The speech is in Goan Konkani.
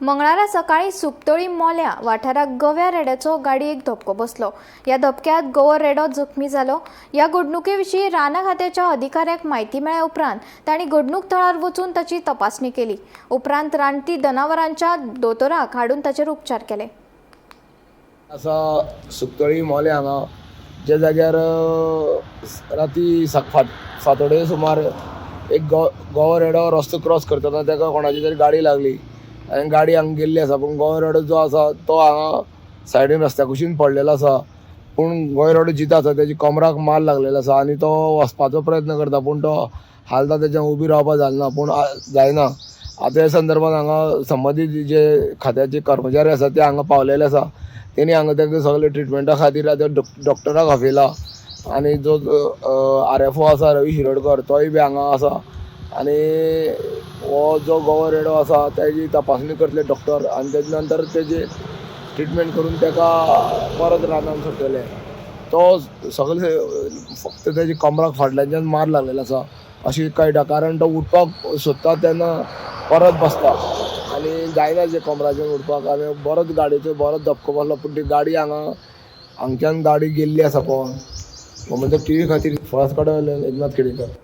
मंगळारा सकाळी सुकतळी मोल्या वाठाराक गव्या रेड्याचो गाडयेक धपको बसलो. ह्या धपक्यात गवो रेडो जखमी जालो. ह्या घडणुके विशीं रानां खात्याच्या अधिकाऱ्याक म्हायती मेळ्ळ्या उपरांत तांणी घडणूक थळार वचून ताची तपासणी केली. उपरांत रानटी जनावरांच्या दोतोराक हाडून ताचेर उपचार केले. आसा सुकतळी मोले हांगा ज्या जाग्यार राती फांतोडे सुमार एक गवो रेडो रस्तो क्रॉस करतना ताका कोणाची तरी गाडी लागली आनी गाडी हांगा गेल्ली आसा. पूण गवो रेडो जो आसा तो हांगा सायडीन रस्त्या कुशीन पडलेलो आसा. पूण गवो रेडो जितो आसा, तेजी कमराक मार लागलेलो आसा आनी तो वचपाचो प्रयत्न करता, पूण तो हालता, तेज्यान उबी रावपाक जालना, पूण जायना. आतां ह्या संदर्भात हांगा संबंदीत जे खात्याचे कर्मचारी आसा ते हांगा पावलेले आसा. तेणी हांगा तांकां सगळे ट्रिटमेंटा खातीर आतां डॉक्टराक आपयला आनी जो RFO आसा रवी शिरोडकर तोय बी हांगा आसा. आनी हो जो गवो रेडो आसा तेजी तपासणी करतले डॉक्टर आनी तेजे नंतर तेजे ट्रिटमेंट करून ताका परत रानान सोडटले. तो सगळे फक्त तेजे कमराक फाटल्याच्यान मार लागलेलो आसा अशें कळटा, कारण तो उठपाक सोदता तेन्ना परत बसता आनी जायना जे कमराच्यान उठपाक. आनी बरोच गाडयेचो बरोच धपको बसलो, पूण ती गाडी हांगा हांगच्यान गाडी गेल्ली आसा पळोवन. गोमंतक टीव्ही खातीर फळस कडे एकनाथ खेडेकर.